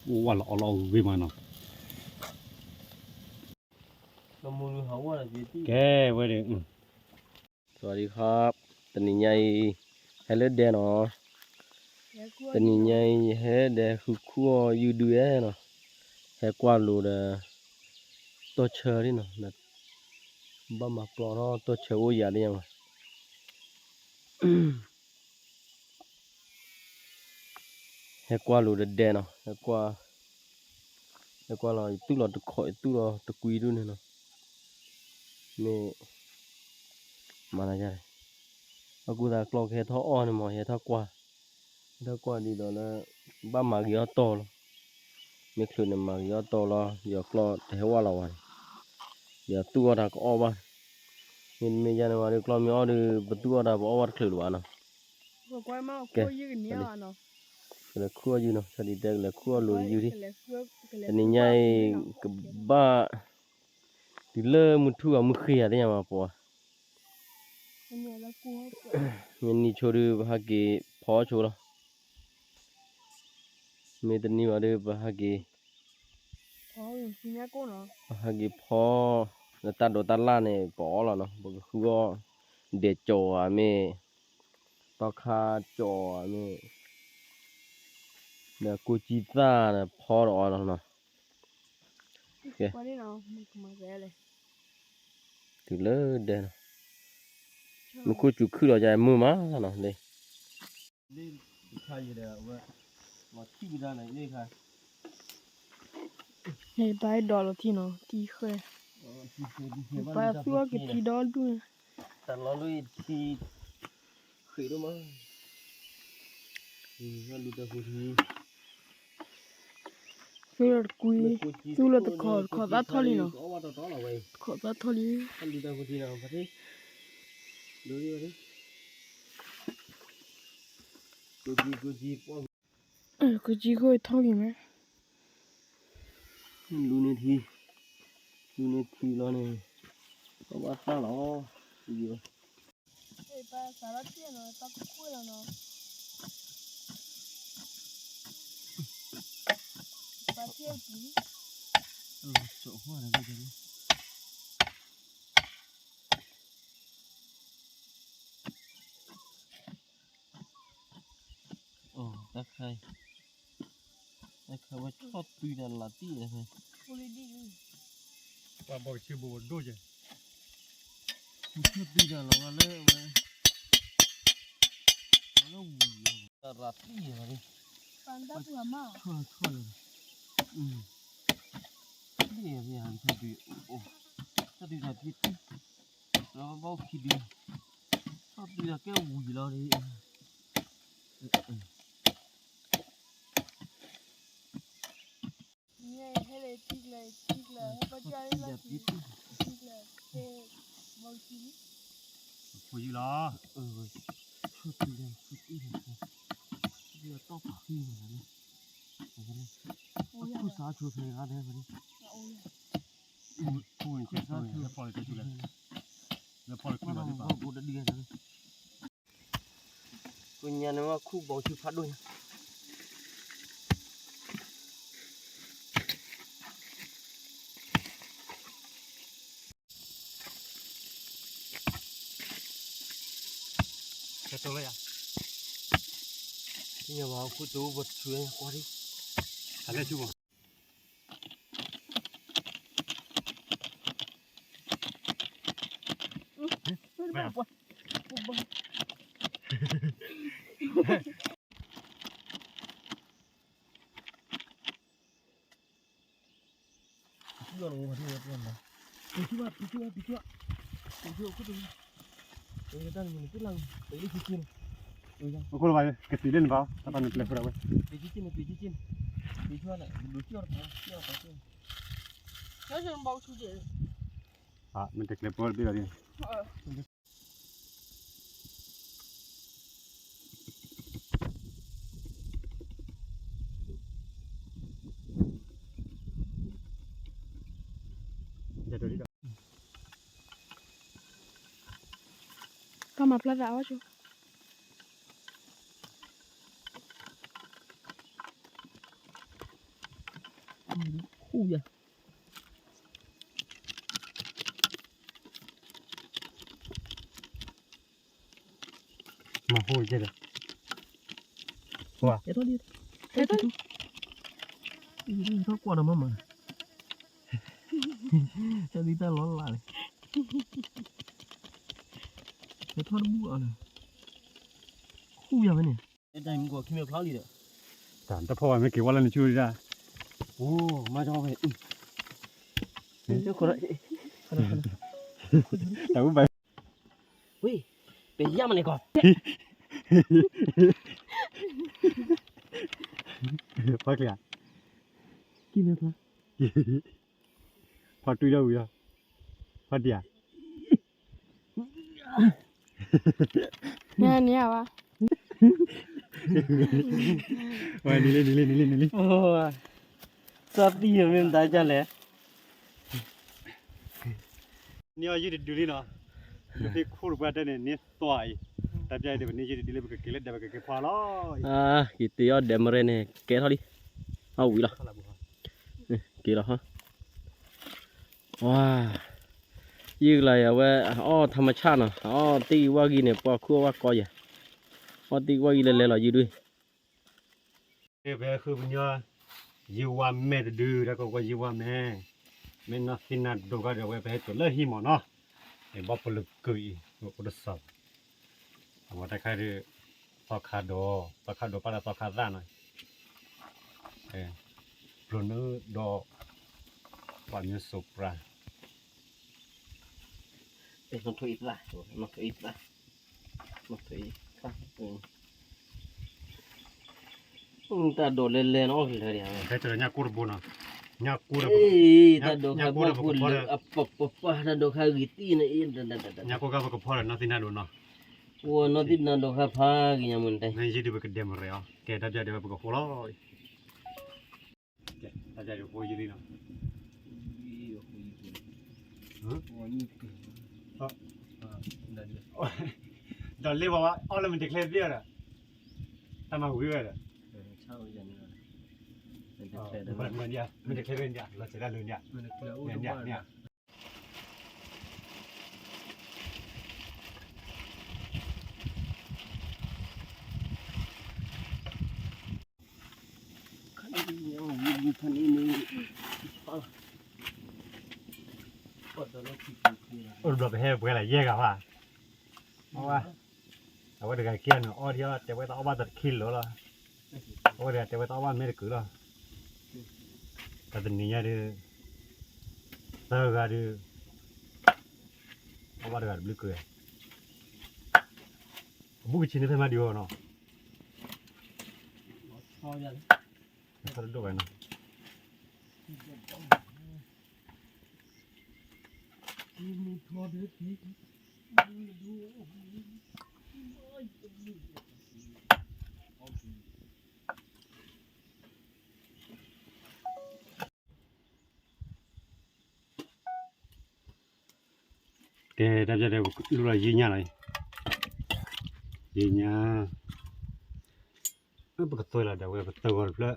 အိၣ်ဝဲလီၤအီၣ်လီၤအဂ့ၤမးနီၤ. ကဲဝဲဒၣ် สวัสดีครับ တနံၤညါအံၤ ဟဲလၢဒဲနီၤ, တနံၤညါအံၤ ယဟဲဒဲဃုခူၣ်အီၣ်ယုၢ်ဒုၣ်အဲၣ်နီၤ, ဟဲကွၢ်လိၤဒီး တီၢ်ဆၢဒ်နီၤ, ဘၣ်မၤပျီထီၣ်တီၢ်ဆၢအိၣ်ယၤဒ်ညါမး ဟဲကွၢ်လိၤဒီးဒဲနီၤ, ဟဲကွၢ်လီၤ ယသူၣ်လီၤတခီ ယသူၣ်လီၤတကွံဒူၣ်န့ၣ်နီၤ, မ့ၢ် မၤနၤယါန့ၣ်, အကူသးကျီကဟဲထီၣ်အီၣ်န့ၣ်မး ယဟဲထီၣ်ကွၢ်, ဟဲထီၣ်ကွၢ်ဒ်ဒီးလၢ ဘၣ်မၤဂ့ၤအီၣ်တီၢ်လီၤ, မ့ၢ်ချုးန့ၣ်မၤဂ့ၤအီၣ်တီၢ်လီၤ ယကျီၢ်တဟဲဝဲလီၤဝဲန့ၣ်, ယသူၣ်အီၣ်တၢ်ကအီၣ်ဘၣ်, မ့တမ့ၢ်ယါန့ၣ်ဝဲဒီးကျီၢ်မ့ၢ်အီၣ်ဒီး ပသူၣ်အီၣ်တၢ်ပအီၣ်ဘၣ်တချုးလၢၤဘၣ်နီၤ ကဲ ကလဲၤခူၣ်အီၣ်ယုၢ်နီၤ, ဆၢဒ်တဲကလဲၤခူၣ်အီၣ်လိၤယုၢ်ဒံး, တနံၤညါအံၤ ကဘၣ် တုၤလၢမုၢ်ထူၣ်ဂီၤမုၢ်ဃ့ဂၤသ့ၣ်ညါမးပှၤ, မ့ၢ်နံၤဆိဒီး ပဟးက့ၤဖီဆိလီၤ, မ့ၢ်တနံၤဘၣ်ဒီး ပဟးက့ၤ ပဟးက့ၤဖီ လၢတၢ်ဒိးတၢ်လၣ်န့ၣ် ပအီၣ်လီၤနီၤ, ပကဃုအီၣ် ဒဲးကၠီၤဧါမ့ၢ် တီခါကၠီၤဧါမ့ၢ် ဒီးကိၣ်ကၠံသၣ်ဒီးဖီဒီးအီၤနီၤ, ကဲ တုၤလၢဒဲနီၤ, မူခိၣ်စူၤခုၣ်လီၤယါမုာ်မးနီၤ, လၢ န့ၣ် ပၢ်အဲၣ်ဒိးလီၤထံနီၤ ထံဃဲ, ပၢ်သူၣ်အီၣ်က့ၤထံဒီဒူၣ်န့ၣ်, တၢ်လီၤလၢထံ ဃ့ဒိၣ်မး, လူၤတၢ်ဃိထံ, သူၣ်လီၤတကွံ, သူၣ်လီၤတခီ တခီသၣ်ထီၣ်လံနီၤ, တခီသၣ်ထီၣ်လံ, လူၤတၢ်ဃိထံနီၤ, ဖါတံၢ်, ဒိဒိ, ကိၣ်ကၠံ ကိၣ်ကၠံ ကိၣ်ကၠံဃိထီၣ်က့ၤမး, လူၤန့ၢ်ထံ, လူၤန့ၢ်ထံလီၤန့ၣ်, ဘၣ်ဘၣ်သၣ်လီၤ, ပစးထီၣ်ထံနီၤ တၢ်ကခိၣ်လီၤနီၤ, ပၢ်ထံၣ်အပူၤ တၢ်ခါ, တၢ်ခါဝဲဆီၣ်သွံတၢ်လၢတံၢ်, ပှၤဘီကဆ့ဘိဒိၣ်ကဲ, ဆီၣ်သွံတၢ်လီၤဝဲလၢဝဲ, လၢဝံၤ, တၢ်ရၤတံၢ်, ဆီၣ်သွံ, ဆီၣ်သွံတၢ်ဖံးတံၢ်, လၢဘီခံဒု, ဆီၣ်သွံတၢ်ကဲဝံၤလီၤ, ဟဲလၢထံကျဲ, ထံကျဲ, ဟဲပကၢ်လၢထံ, ထံကျဲ, ဘီခံ, ဖိယုလီၤ, ဆီၣ်သွံတၢ်, ဆီၣ်သွံတၢ်, တီၢ်ပာ်ဃံမး, ခူၣ်စးဆိဖဲဂၤဒဲး, ခူၣ်စးဆိ, လၢဖီၣ်လၢတၢ်ဆိလၢ, လၢဖီၣ်လၢတၢ်ဆိလၢ, ကိညါန့ၣ်ဝဲခူၣ်ဘီဆူဖးဒိၣ်ညါ, ကတိၤလၢယၤ, ယဝၤခူၣ်တိၤပထူညါကွၢ်ဒံး, အလဲၤဆူမး အဃိလီၤဘၣ် ကသံၣ်လၢနဘၣ် တၢ်ပာ်နပျဲၢ်ဃိဒၣ်ဝဲ, မ့ၢ်တကျဲၤပၢတဘ့ၣ်လီၤဒ် တၢ်မၤဖျါသးအီၣ်ဆိ, မၤဟိကဲဒီး, ဟဲထီၣ်လံ, ဟဲထီၣ်လံ, ဟဲထီၣ်ကွၢ်ဒီးမၤမၤ, ဟဲဒ်တၢ်လီၤလးန့ၣ်, ဟဲထီၣ်တဘူၣ်အီၤန့ၣ်, ဃူယၤဝဲန့ၣ်, တၢ်မူကီၢ်ခံမ့ၢ်ဖျါလံဒီး, တၢ်တဖီၣ်ဝဲမ့ၢ်က့ၤဝဲလၢနဆူဒၣ်, အိၣ်, မၤကီၢ်ဝဲ, တၢ်အူဘၣ် ဝ့ၢ်, ပယါမန့ၣ်ကီး, ဖီကျါ, ကံၢ်မ့ၢ်ဖျါ, ဖီတွံၢ်ဒီးဝံၤလီၤ, ဖီတံၢ်ဧါ, နၤန့ၣ်ဝဲ, ဝဲနံၤလံ နံၤလံ နံၤလံ နံၤလံ, စီၤသံမ့ၢ်မတၤဒ်လဲၣ် န့ၢ်အီၤယုၢ်တဒုလံနီၤ, နဖံးခိၣ်တပှၢ်တဲန့ၣ် န့ၢ်သွါအံၤ, တၢ်ပျၢ်အံၤတပန့ၢ်ယုၢ်တဒုလံ ပကက့ၤလၢဒဲး ပကက့ၤဖီလီၤ, က့ၤတ့အီၣ်ဒဲးမရဲန့ၣ် ကဲထီၣ်လံ, အဝံၤလီၤ, က့ၤလီၤ, ဝါ, ယုၢ်ကလါအံၤ အဝဲ အအီၣ်ထးမဆၣ်နီၤ, အအီၣ်တံၢ်ဝါဂံၢ်န့ၣ် ပှၤခူၣ်အီၣ်ဝဲကီယၤ, အီၣ်တံၢ်ဝါဂံၢ်လဲၤလဲၤလီၤယုၢ်ဒု ပဟဲဃုပညီ ယုၢ်ဝါမဲာ်တဒု တၢ်ကီကီယုၢ်ဝါမဲာ်, မ့ၢ်နီၢ်သံနၤဒိးခါဒီး အဝဲပဟဲစိာ်လၢဟံၣ်မးနီၤ, အဘီၣ်ဖိလၢကုၢ်အံၤ အိၣ်တစီၤ, အဝဲတၢ်ခါဒီး သီခါဒိး သီခါဒိးပၢ်ဒီးသီခါသၣ်နီၤ, ပျိၤနုာ်ဒီး ပှၤမၠိစိးပြါ နထိအံသၣ်, နထိအံသၣ်, နထိအံသၣ်, တၢ်ဒိးလဲၤလဲၤနီၤ အီၣ်ကလၢာ်ဒံး, ဖဲတညၣ်ကိၢ်တဘိနီၤ, ညၣ်ကိၢ်ဒီး တၢ်ဒိးခါဘီၣ်ဖိလၢအပပပ တၢ်ဒိးခါဂံၢ်တံၢ်န့ၣ်အံၤ, ညၣ်ကိၢ်ခါပကဖီဒီးနီၢ်သံနၤဒိးနီၤ, အိၣ်နီၢ်သံနၤဒိးခါဖးဂ့ၤညါမုၢ်နတဲ, မ့ၢ်ယုၢ်ဒုးပကဒဲးမရဲၤအီၤ, ကဲတၢ်ပျၢ်ဒုးဝဲပကဃိလီၤ တၢ်ပျၢ်ဒုးဃိယုၢ်လံနီၤ, ဒီးလ့ဝဲအီၣ်လၢမ့ၢ်တချဲသ့ၣ်ဒီး, တၢ်မၤဝံၤဝဲဒီး, မ့ၢ်တချဲသ့ၣ်ဒီး, လီၤစဲးဒၣ်လၢညါ, လီၤစဲးဒၣ်လၢညါ, အိၣ်တဘျီပဟဲပှဲၤလၢယဲၢ်ဂၤဘၣ်, အဝဲတဂၤခံဂၤန့ၣ် အီၣ်ထံအီၣ် တဲဝဲတၢ်အီၣ်ဘၣ်တခံလၢာ်လီၤ, အဝဲတဂၤတဲဝဲတၢ်အီၣ်ဘၣ်မဲာ်တကုာ်လီၤ, တၢ်တနံၤညါဒီး သၢဂၤဒီး အီၣ်ဘၣ်တဂၤတဘျုးကုာ်, အဘူးကဆံန့ၣ်ဖဲမၤဒံးအီၤနီၤ, ထီၣ်တဒိၣ်ဘၣ်နီၤ ကဲ တၢ်ပျၢ်တဲ လူလီၤယံာ်ညါလီၤ, ယံာ်ညါ, ပကသွဲလီၤဒၣ်ဝဲ ပတၢၢ်ဂီၤတဖျၢၣ်,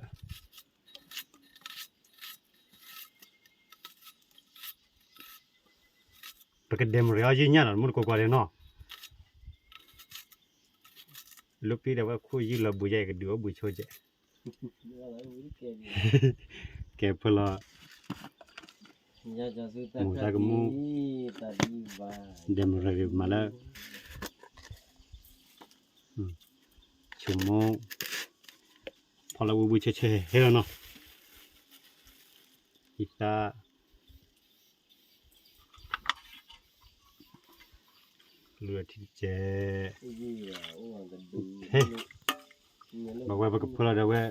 ပကဒဲးမရဲၤအီၤယံာ်ညါလီၤ မုၢ်တကိးကွၢ်ဒဲးနီၤ, လၢပျံၤဒၣ်ဝဲခိၣ်ယုၢ်လီၤဘှံးယဲၢ် ကဒုးအိၣ်ဘှံးဆိကဲး ကဲဖၢလီၤ, မူတၢ်ကမူ, ဒဲးမရဲၤမၤလၢ ဆိမိၣ်, ဖီလီၤဝံၤဘှံးဆဲးဆဲးဟဲလီၤနီၤ, ယသး လူထံတကဲ, ဘၣ်ဝဲပကဖၢလီၤဒၣ်ဝဲ,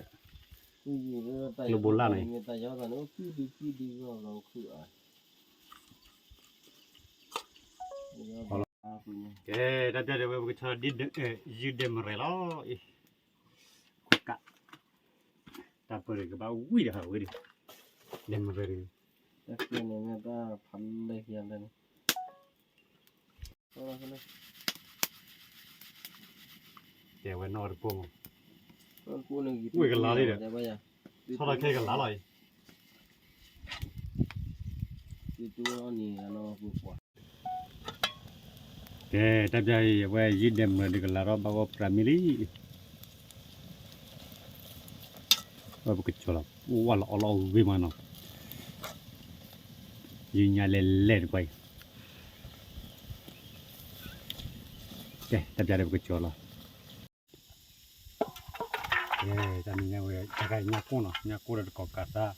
လၢဘိလၣ်န့ၣ်, ကဲ တၢ်ပျၢ်ဒၣ်ဝဲပကဆီဒ် ယုၢ်ဒဲးမရဲၤလီၤ, ခွဲးကး, တၢ်ပၢၢ်ကဘၣ်ဝံၣ်ဒီးဟးဝဲဒီး, ဒဲးမရဲၤဒီး, တၢ်ပျၢ်န့ၣ်မ့ၢ်တၢ်ဖးလၢဟံၣ်လၢန့ၣ် တဲဝဲနီၢ်တပိၢ်မး, ဝ့ၢ်ကလါလံဒီး, ဆီထီၣ်ခဲကလါလီၤအံၤ, ကဲ တၢ်ပျၢ်အံၤ အဝဲယံာ်ဒဲးမုာ်ဒုးကလၤထီၣ်ဘၣ်ဂီၢ်ပြးမံလံ. ဝဲပကစီၤလီၤ ဝဲလီၤအီၣ်လီၤအီၣ်ဂ့ၤမးနီၤ, ယံာ်ညါလဲၤလဲၤတကွၢ်အံၤ. ကဲ တၢ်ပျၢ်ဒီးပကစီၤလီၤ. ကဲ တၢ်နံၤညါဝဲ တၢ်ခါအံၤညၣ်ကိၢ်နီၤ, ညၣ်ကိၢ်ဒီးတကီၤကးသၣ်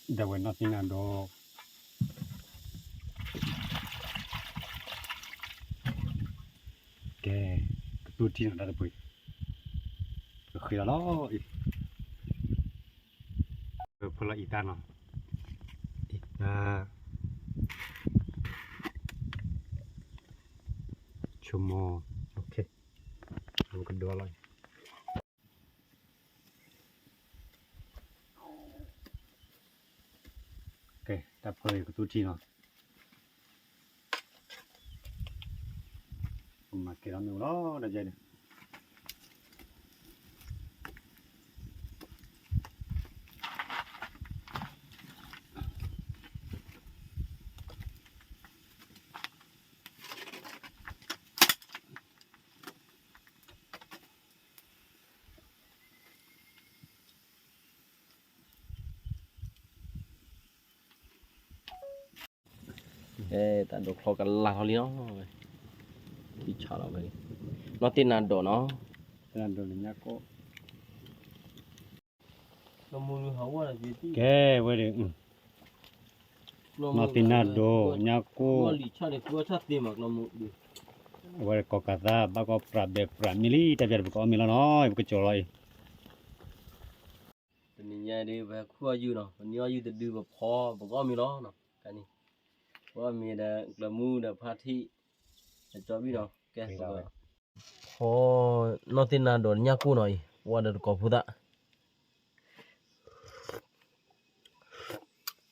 ဒီးဝဲနီၢ်သံနၢ်ဒိး. ကဲ ကသူထံနီၤတၢ်တပှ့ၤ, ကဃ့လီၤလီၤအံၤ, ပဖီလီၤအံၤတၢ်နီၤ, အံၤတၢ် ဆိကမိၣ်, ပကဒိလီၤ. ကဲ တၢ်ဖီအံၤကသူထံနီၤ, ပမၤကဲထီၣ်မ့ၢ်အိၣ်လီၤ တၢ်ယဲန့ၣ်. တၢ်ဒိးချီကလၢ်ထီၣ်လံနီၤ, ထံဆးလီၤဝဲ, နီၢ်သ့ၣ်နၤဒိးနီၤ, သ့ၣ်နၤဒိးန့ၣ်ညၣ်ကိၢ်, ကဲဝဲဒီး နီၢ်သ့ၣ်နၤဒိး ညၣ်ကိၢ်, အဝဲဒီးကီၤကးသၣ် ဘၣ်ကီၢ်ပြးဘဲးပြးမံလံ, တၢ်ပျၢ်ဒီးပကအီၣ်မ့ၤလီၤနီၤ, ပကစီၤလီၤအံၤ. တနံၤညါဒ်ပဟဲခူၣ်အီၣ်ယုၢ်နီၤ, ပနံၤအီၣ်ယုၢ်တဒုပဖီ ပကအီၣ်မ့ၤလီၤနီၤ, ကဲန့ၣ်, ပအီၣ်မ့ၤဒီးကျၢၤမူဒီးဖါထံၣ်, ဒီးကၠီဘံၣ်နီၤ, ကဲ, ဖီနီၢ်သ့ၣ်နၤဒိးညၣ်ကိၢ်နီၤအံၤ, ဝဲဒီးတကီၤဖိသၣ်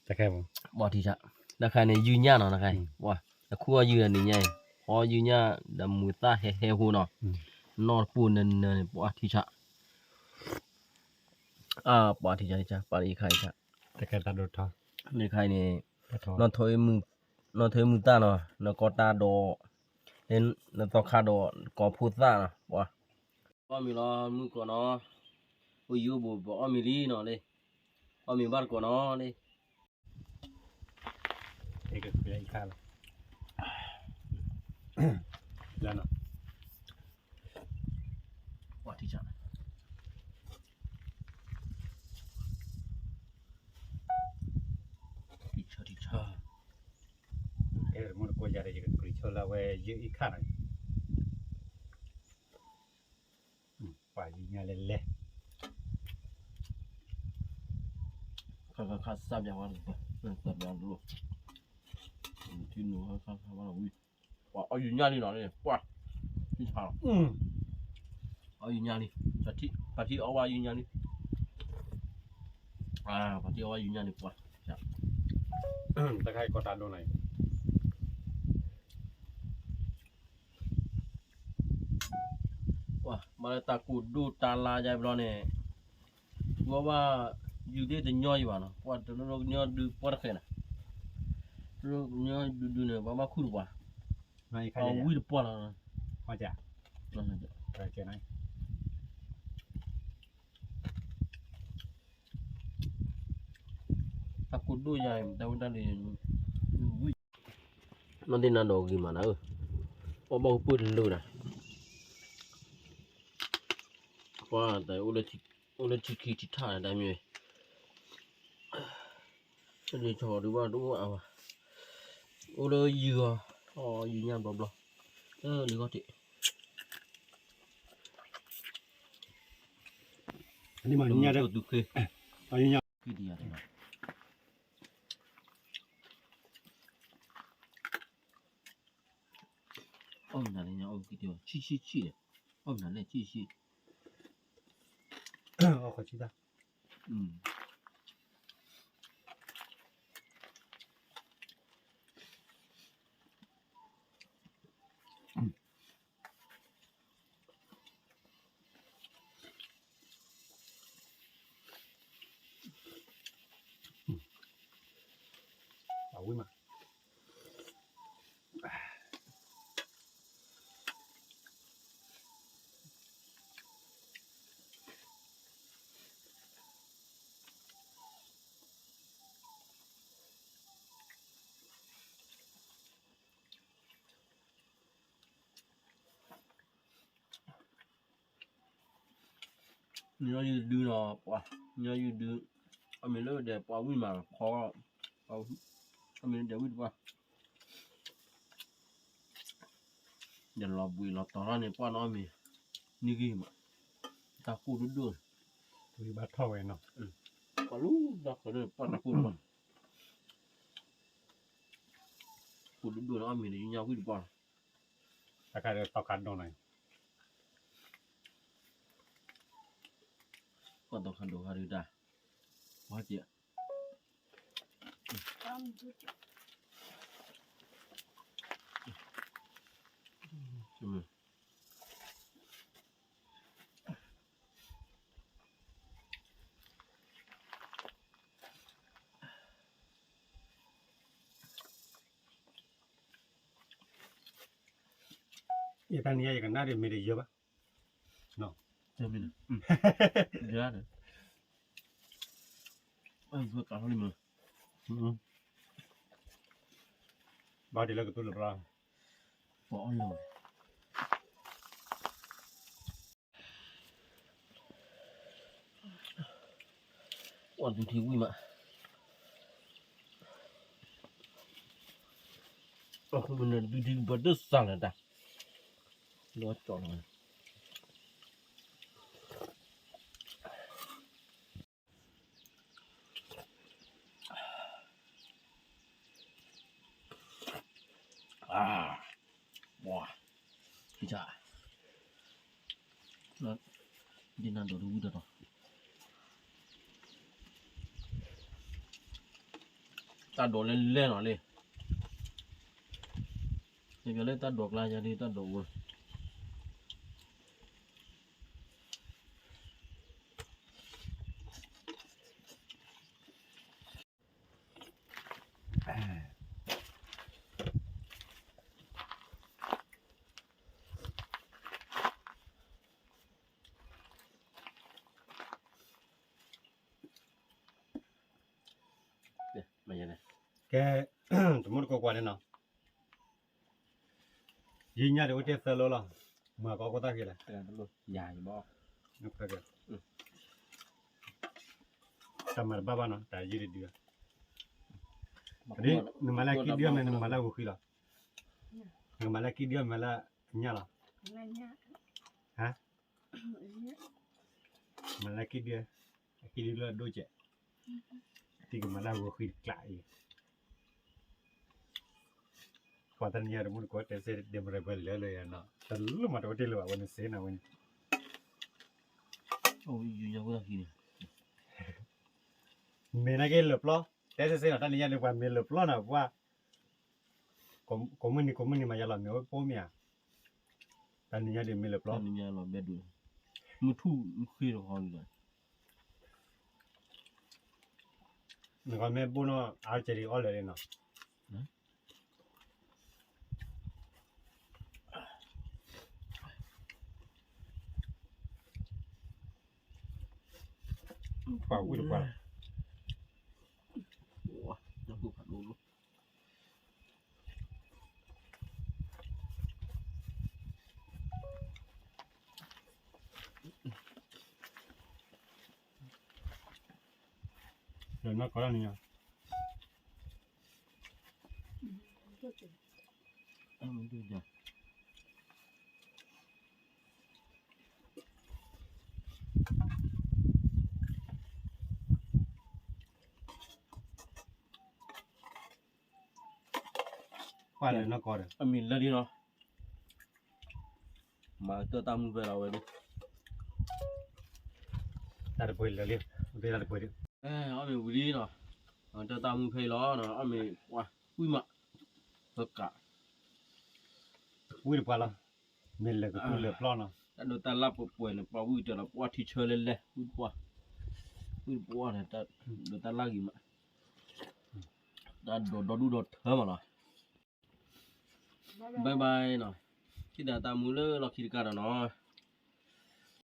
တၢ်ခါအံၤ တၢ်ခါန့ၣ် ယုၢ်ညၣ်နီၤ, တၢ်ခါအံၤ ပှၤ တခူၣ်အီၣ်ယုၢ်ဒီးနံၤညါအံၤ, ဖီယုၢ်ညၣ်ဒီးမုာ်သၣ်ဟဲဟဲဖိနီၤ, နီၢ်တပူၤနၢၤနၢၤန့ၣ် ပှၤထံဆး, အါ ပှၤထံဆး ထံဆး ပှၤတခါအံၤဆး, တခါတၢ်ဒိးထီ, တခါအံၤန့ၣ် နီၢ်ထိမုၢ်သၣ်နီၤ, နကီၢ်တၢ်ဒီး နသီခါဒီးကီၤဖိသၣ်နီၤ, ပှၤ အီၣ်မ့ၤလီၤ မုၢ်ကီးနီၤ, အိၣ်ယံၤအိၣ်ဘူး ပအီၣ်မ့ၤလံနီၤလံ, အီၣ်မ့ၤဘၣ်တကိးနီၤလံ, ကခါလီၤ, လၢနီၤ, ပှၤထံဆး, ထံဆး ထံဆး, အဲ မုၢ်တကိးယၤဒီး ယကကြံးဆိလၢဝဲယုၢ်အံၤခါနီၤ, ပှၤယုၢ်ညၣ်လဲၤလဲၤ, ခါခါခါ စၢ်ပၠးဝဲ, စၢ်ပၠးတလိၣ်, ထံနုာ်ခါခါခါဝဲလီၤဝံၤ, ပှၤအီၣ်ယုၢ်ညၣ်လံနီၤ, ပှၤ ထံဆးလီၤ, အီၣ်ယုၢ်ညၣ်လံ, ပှၤထံအီၣ်ဝဲယုၢ်ညၣ်လံ, ပှၤထံအီၣ်ဝဲယုၢ်ညၣ်လံ, ပှၤ တခါအံၤကီးတၢ်ဒိၣ်နီၤအံၤ ပှၤ မၤလၢတၢ်ကိၢ်ဒိၣ်တၢ်လါယါဘျီန့ၣ်, ပှၤဘၣ်ယုၢ်ဒ့ၣ်တညီယံၤဘၣ်နီၤ, ပှၤတနီၤကညီဒုးပှၢ်တဃဲးနီၤ, တနီၤကညီဒုးဒုးန့ၣ် ပှၤဘၣ်ခူၣ်တပှၢ်, ပှၤဝံၣ်တပှၢ်လီၤ, တၢ်ကိၢ်ဒိၣ်ယါအံၤ တၢ်ဝဲဒၣ်လံ, နီၢ်သ့ၣ်နၤဒိးဂ့ၤမးနၤဧၢ, ပှၤဘၣ်ကပၢၢ်တလၢဒၣ်, ပှၤတၢ် အိၣ်လၢထံခံထံထၣ်တၢ်မ့ၢ်, လၢဆီဒုးဘၣ်တအိၣ်အါဘၣ်, အိၣ်လၢယုၢ်အီၤ, အီၣ်ယုၢ်ညၣ်ဘျီဘျီ, လၢဂီၢ်ထံး, ညၣ်သူခ့, အီၣ်ယုၢ်ညၣ် အီၣ်မနုၤလဲၣ် ညါအီၣ်ကံၢ်တံၢ်အီၤ ဆံၣ်ဆံၣ်ဆံၣ်, အီၣ်မနုၤလဲၣ် ဆံၣ်ဆံၣ်, အီၣ်ခီဆံၣ်တၢ်, ဝံၤမး ညီယုၢ်ဒုနီၤ ပှၤ ညီယုၢ်ဒု အမ့ၢ်လၢဒဲးပှၤဝံၣ်မးခီ အမ့ၢ်လၢဒဲးဝံၣ်တပှၢ် ယလီၤဘှံးလီၤတီၤထီၣ်န့ၣ် ပှၢ်နီၢ်မ့ၢ် နံၣ်ဂံၢ်မး တၢ်ကိၢ်ဒိၣ်ဒိၣ်န့ၣ် ဝံၤဘၣ်ထီၣ်ဝဲနီၤ ပှၢ်လူၤတၢ်ဃၢၤဒိၣ်န့ၣ် ပှၢ်တၢ်ကိၢ်ဒိၣ် ကိၢ်ဒိၣ်ဒိၣ်န့ၣ် အီၣ်မ့ၢ်ဒီးညါဝံၣ်တပှၢ် တၢ်ခါဒီးတီခါဒိၣ်နီၤ ကီၢ်တီခါဒိၣ်ခါဒုတၢ် ဝါက့ ယတၢ်နံၤညါယကနၣ်ဒ်မ့ၢ်တယၢဘၣ် တမ့ၢ်န့ၣ် ယၢန့ၣ် အၢ ဘၣ်ဒ်လၢကတူၢ်လၢပျီ ပအီၣ်လီၤ ပှၤဒုးထံဝံၣ်မး ပှၤဒုးထံဘၣ်ဒိၣ်စၢ်လၢတၢ် လီၤကၠီလီၤ အါ ပှၤ ဒ်နၤဒိးတဝံၣ်တတီၤ တၢ်ဒိးလဲၣ်လဲၣ်နီၤလံ ယကလၢတၢ်ဒိးကျါယၤဒ်တၢ်ဒိးအိၣ် ကဲ တမူတကိးကွၢ်န့ၣ်နီၤ ယညါဒ်အိၣ်တ့ၢ်သၢလိလီၤ မၤကီးခိၣ်သၣ်ဃံလဲၣ် ယၤယဘီ တၢ်မၤတဘၣ်ဘၣ်နီၤ တၢ်ယံာ်တဒု နမၤလၢကံၣ်ဒုမ့ၢ်နမၤလၢဂီၤဃံလီၤ နကမၤလၢကံၣ်ဒုမ့ၢ်လၢညၣ်လီၤ ဟါ မၤလၢကံၣ်ဒု အကံၣ်ဒုလၢအဒိၣ်ကဲး တံၢ်ကမၤလၢဂီၤဃံတကျးအံၤ ပှၤတနံၤညါတမူတကိးတဲစ့ဒ့မရဲၣ်ပှဲၤလၢလၢယၤနီၤ တလိၣ်မၤတဝဲတ့ၢ်လၢၤဘၣ်ဝဲန့ၣ်စ့နၤဝဲန့ၣ် မ့ၢ်နာ်က့လၢာ်ပျီ တဲစ့စ့နီၤ တၢ်နံၤညါန့ၣ်ပှၤမ့ၢ်လၢာ်ပျီနီၤ ပှၤ ကိးမုၢ်နံၤကိးမုၢ်နံၤမၤယၤလီၤမ့ၢ်အိၣ်ပိာ်မ့ၢ်ဧါ တၢ်နံၤညါဒ်မ့ၢ်လၢာ်ပျီ တၢ်နံၤညါလီၤဘဲဒိၣ် မုၢ်ထူၣ်မုၢ်ဃ့တခီလီၤ နကမ့ၢ်ဘိၣ်နီၤ အါကဲဒ်အီၣ်လၢာ်လံနီၤ ပှၤဝံၣ်တပှၢ်လီၤ နီၢ်ကီၢ်လၢနံၤညါ ပှၤလၢနီၢ်ကီၢ်ဒီး အမံၤလၢလံနီၤ မၤတၢ်တၢ်မူဖဲလီၤဝဲဒၣ် တၢ်တပှဲၤလၢာ်လံ တၢ်တပှဲၤဒ် အီၣ်မ့ၢ်ဝံၤလံနီၤ တၢ်တၢ်မူဖဲအံၤလီၤ အီၣ်မ့ၢ်ပှၤဝံၣ်မး ပကး ဝံၣ်တပှၢ်လီၤ မ့ၢ်လၢာ်ကတူၢ်လၢာ်ပျီနီၤ တၢ်ဒိးတၢ်လၢ်ပှဲၤပှဲၤန့ၣ် ပှၤဝံၣ်တၢ်ဒီးပှၤထံဆၢလဲၣ်လဲၣ် ဝံၣ်တပှၢ် ဝံၣ်တပှၢ်န့ၣ် ဒိးတၢ်လၢ်ဂ့ၤမး တၢ်ဒိးဒီဒူၣ်ဒီထၢမးလီၤ. Bye bye နီၤ, ထံၣ်သးတၢ်မူလၢလီၢ်ခံတကးဒီးနီၤ.